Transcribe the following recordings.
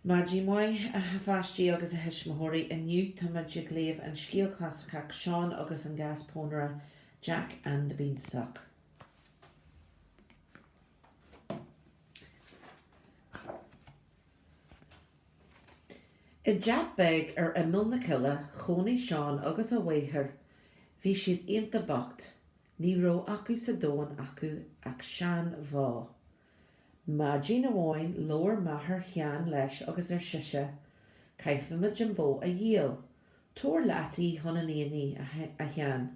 Maidin mhaith, a pháistí agus a thuismitheoirí. Inniu táimid ag léamh an scéal clasaiceach Seán agus an Gas Pónaire, Jack and the Beanstalk. I dteach beag ar imeall na cille, chónaigh Seán agus a mháthair. Bhí siad iontach bocht. Ní raibh acu sa domhan acu ach sean-bhó. Maidin amháin labhair máthair Sheáin leis agus ar sise, Caithfimid an bhó a dhíol. Tabhair leat í chun an aonaigh, a Sheáin,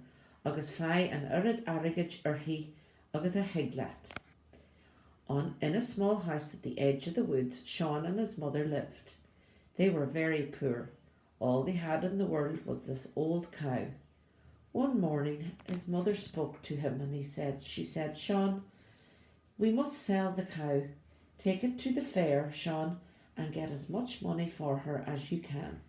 agus faigh an oiread airgid uirthi agus a thig leat. On in a small house at the edge of the woods, Sean and his mother lived. They were very poor. All they had in the world was this old cow. One morning his mother spoke to him and he said, she said, Sean, we must sell the cow. Take it to the fair, Sean, and get as much money for her as you can.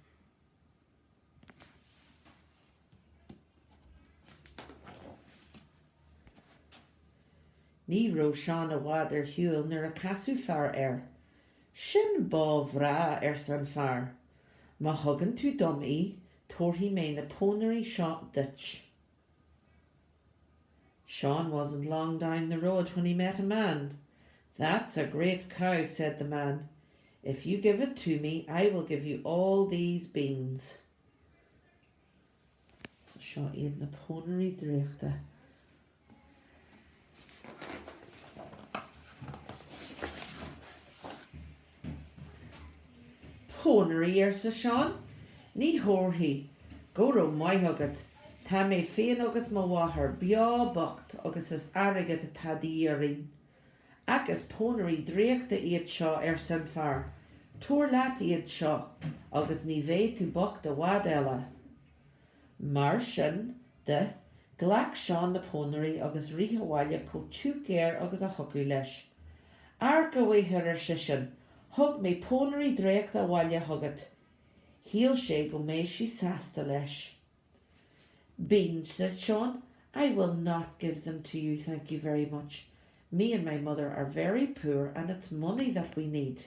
Ní raibh Seán i bhfad ar shiúl nuair a casadh fear air. Sin bó bhreá, arsa an fear. Má thugann tú dom í, tabharfaidh mé na pónairí seo duit. Sean wasn't long down the road when he met a man. That's a great cow, said the man. If you give it to me, I will give you all these beans. So seo iad na pónairí draíochta. Pónairí, arsa Seán. Ní thabharfaidh. Go raibh maith agat. Tá mé féin agus mo mháthair beo bocht agus is airgead atá de dhíth orainn. Ach is pónairí draíochta iad seo, arsa an fear. Tabhair leat iad seo agus ní bheidh tú bocht i bhfad eile. Mar sin de, ghlac Seán na pónairí agus rith abhaile chomh tiugh géar agus a thiocfadh leis. Amharc, a mháthair, ar seisean, thug mé pónairí draíochta abhaile chugat. Shíl sé go mbeadh sí sásta leis. Beans, said Sean, I will not give them to you, thank you very much. Me and my mother are very poor and it's money that we need.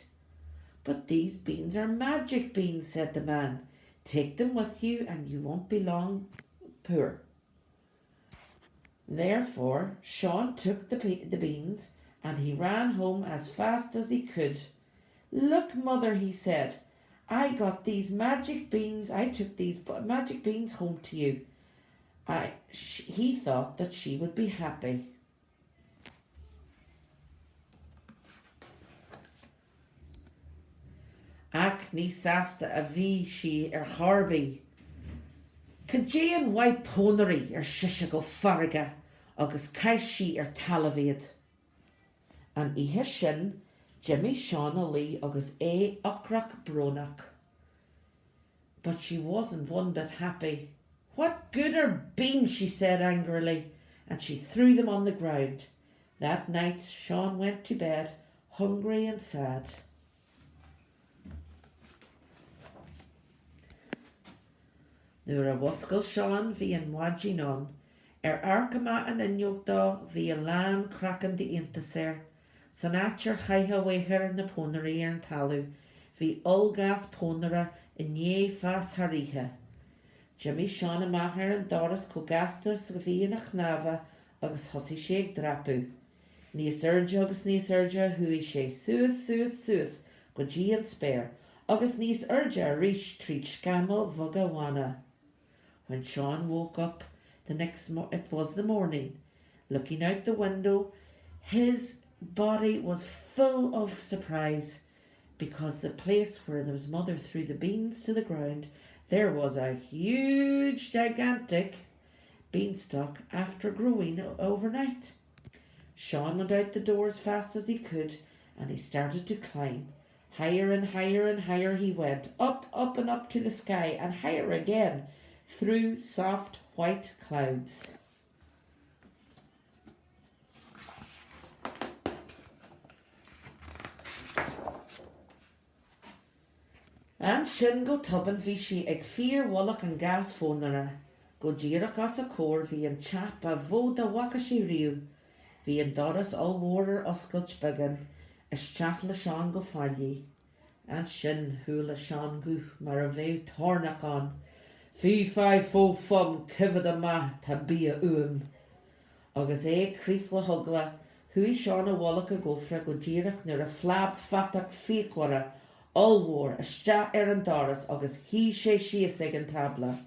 But these beans are magic beans, said the man. Take them with you and you won't be long poor. Therefore, Sean took the, the beans and he ran home as fast as he could. Look, mother, he said, I got these magic beans, I took these magic beans home to you. I, he thought that she would be happy. Ach ní sásta a bhí sí ar chor ar bith. Cad é an mhaith pónairí, ar sise go feargach agus chaith sí ar talamh iad. An oíche sin, d'imigh Seán a luí agus é ocrach brónach. But she wasn't one bit happy. What good are beans, she said angrily, and she threw them on the ground. That night Sean went to bed hungry and sad. Nuair a mhuscail Seán bhí an mhaidin ann. Ar amharc amach an fhuinneog dó bhí a lán craiceann d'iontas air. San áit ar chaith a mháthair na pónairí ar an talamh bhí ollghas pónaire i ndiaidh fás thar oíche. D'imigh Seán amach ar an doras chomh gasta is a bhí ina chnámha agus thosaigh sé ag dreapadh. Níos airde agus níos airde a chuaigh sé, suas, suas, suas go dtí an spéir, agus níos airde arís tríd scamaill bheaga bhána. When Sean woke up the next it was the morning. Looking out the window, his body was full of surprise because the place where his mother threw the beans to the ground, there was a huge gigantic beanstalk after growing overnight. Sean went out the door as fast as he could and he started to climb. Higher and higher and higher he went, up, up and up to the sky and higher again through soft white clouds. Ansin go tobann bhí sé ag fíor-mhullach an ghas phónaire. Go díreach os a chomhair bhí an teach ba mhó dá bhfaca sé riamh. Bhí an doras ollmhór ar oscailt beagán. Isteach le Seán go fáilí. Ansin chuala Seán guth mar a bheadh toirneach ann, Fí fai fó fum, coimhead amach, tá bia uaim. Agus é ag crith le heagla, chuaigh Seán i bhfolach i gcófra go díreach nuair a phlab fathach fíochmhar ollmhór isteach ar an doras agus shuigh sé síos ag an tábla.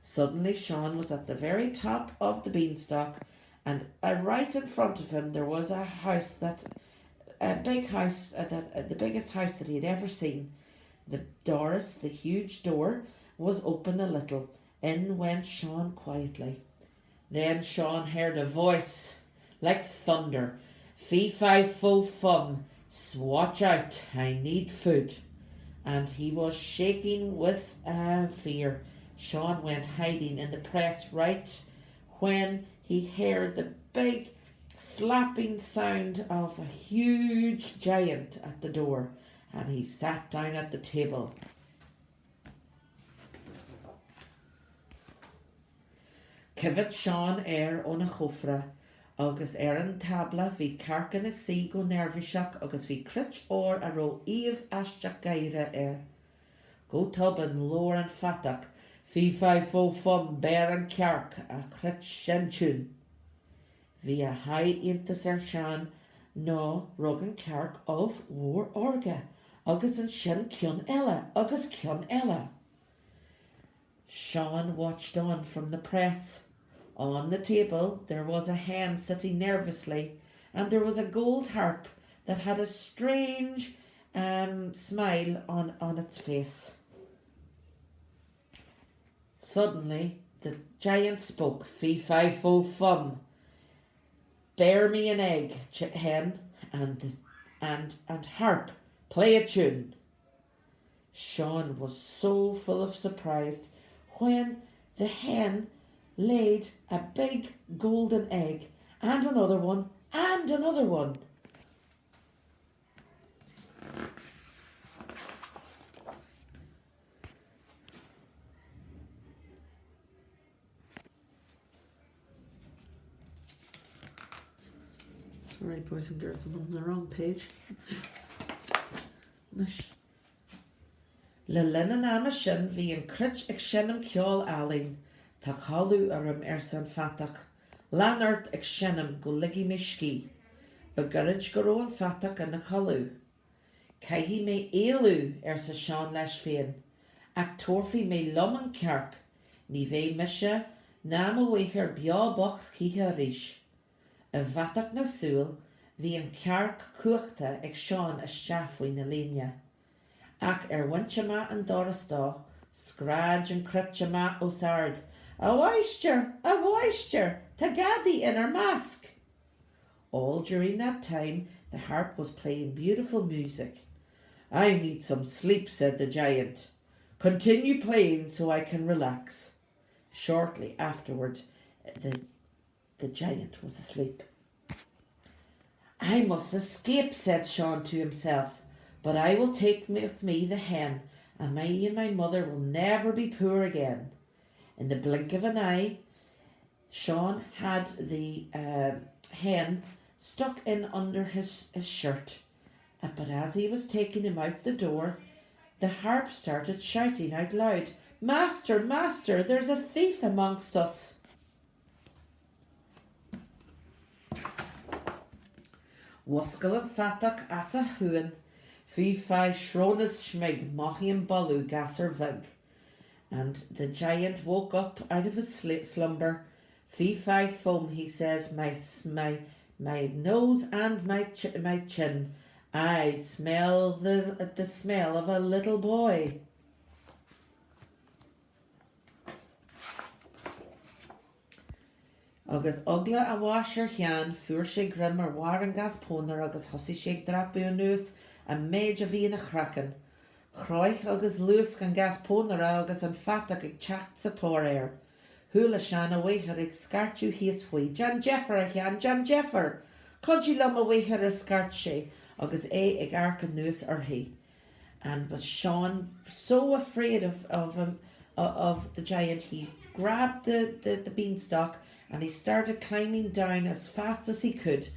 Suddenly Seán was at the very top of the beanstalk and uh, right in front of him there was a house that a big house uh, that uh, the biggest house that he had ever seen. The doris, the huge door, was open a little. In went Seán quietly. Then Seán heard a voice like thunder. Fee fi fo fum, swatch out, I need food. And he was shaking with uh, fear. Seán went hiding in the press right when he heard the big slapping sound of a huge giant at the door and he sat down at the table. Choimhéad Seán air óna chófra agus ar an tábla bhí cearc ina suí go neirbhíseach agus bhí cruit óir a raibh aoibh aisteach gáire air. Go tobann labhair an fathach, Fí fai fó fum, beir an chearc, a chruit seinn tiún. Bhí a sháith iontais ar Sheán nó rug an chearc ubh mhór órga agus ansin ceann eile agus ceann eile. Seán watched on from the press. On the table there was a hen sitting nervously and there was a gold harp that had a strange um, smile on, on its face. Suddenly the giant spoke, Fee fi fo fum. Bear me an egg, hen, and, and, and harp, play a tune. Seán was so full of surprise when the hen laid a big golden egg and another one and another one. Sorry boys and girls, I'm on the wrong page. Anois. Le linn an ama sin bhí an cruit ag seinm ceol álainn. Tá codladh orm, arsa an fathach. Lean ort ag seinm go ligfidh mé scíth. Ba ghoirid go raibh an fathach ina chodladh. Caithfidh mé éalú, arsa Seán leis féin, ach tabharfaidh mé liom an chearc, ní bheidh mise ná mo mháthair beo bocht choíche arís. I bhfathach na súl, bhí an chearc cuachta ag Seán isteach faoina léine. Ach ar bhaint amach an doras dó, scread an cruit amach os ard, A mháistir! A mháistir! Tá gadaí inár measc! All during that time the harp was playing beautiful music. I need some sleep, said the giant. Continue playing so I can relax. Shortly afterwards, the, the giant was asleep. I must escape, said Seán to himself, but I will take with me the hen, and me and my mother will never be poor again. In the blink of an eye, Seán had the uh, hen stuck in under his, his shirt, uh, but as he was taking him out the door, the harp started shouting out loud, Master, master, there's a thief amongst us. Mhúscail an fathach as a shuan, fí fai srón is smig mothaím boladh gasúir bhig. And the giant woke up out of his slumber, Fee fi fum, he says, my, my, my nose and my, ch my chin, I smell the, the smell of a little boy. Agus eagla a bháis ar Sheán, fuair sé greim ar bharr an ghas pónaire agus thosaigh sé ag dreapadh anuas an méid a bhí ina chraiceann. Chroith agus luasc an gas pónaire agus an fathach ag teacht sa tóir air. Chuala Seán a mháthair ag scairteadh thíos faoi, Déan deifir, a Sheáin, déan deifir! Cuidigh liom, a mháthair, a scairt sé agus é ag amharc anuas uirthi. And was Seán so afraid of, of, um, of the giant, he grabbed the, the, the beanstalk and he started climbing down as fast as he could.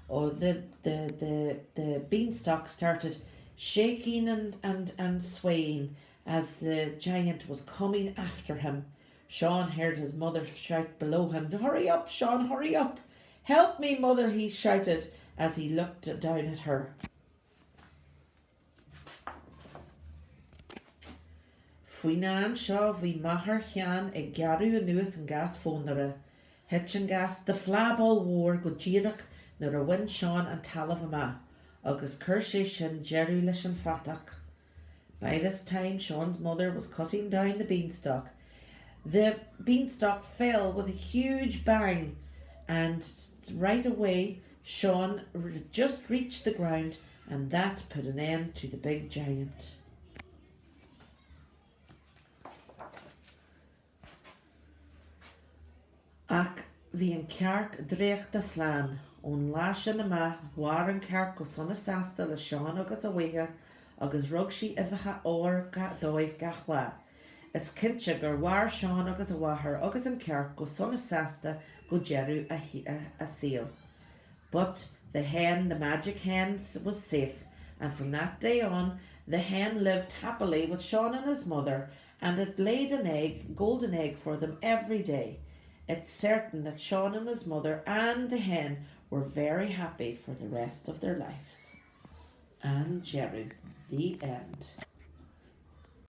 Oh, the, the, the, the beanstalk started. Shaking and, and, and swaying as the giant was coming after him, Sean heard his mother shout below him, Hurry up, Sean, hurry up! Help me, mother, he shouted as he looked down at her. Faoin am seo bhí máthair Sheáin ag gearradh anuas an gas phónaire. Thit an gas de phlámh ollmhór go díreach nuair a bhain Seán an talamh amach, agus chuir sé sin deireadh leis an phathach. By this time Seán's mother was cutting down the beanstalk. The beanstalk fell with a huge bang and right away Seán just reached the ground and that put an end to the big giant. Ach bhí an cearc draíochta slán. Ón lá sin amach, mhair an cearc go sona sásta le Seán agus a mháthair agus rug sí uibheacha óir dóibh gach lá. Is cinnte gur mhair Seán agus a mháthair agus an cearc go sona sásta go deireadh a saoil. But the hen, the magic hen, was safe, and from that day on the hen lived happily with Seán and his mother, and it laid an egg, golden egg for them every day. It's certain that Seán and his mother and the hen were very happy for the rest of their lives. An deireadh, the end.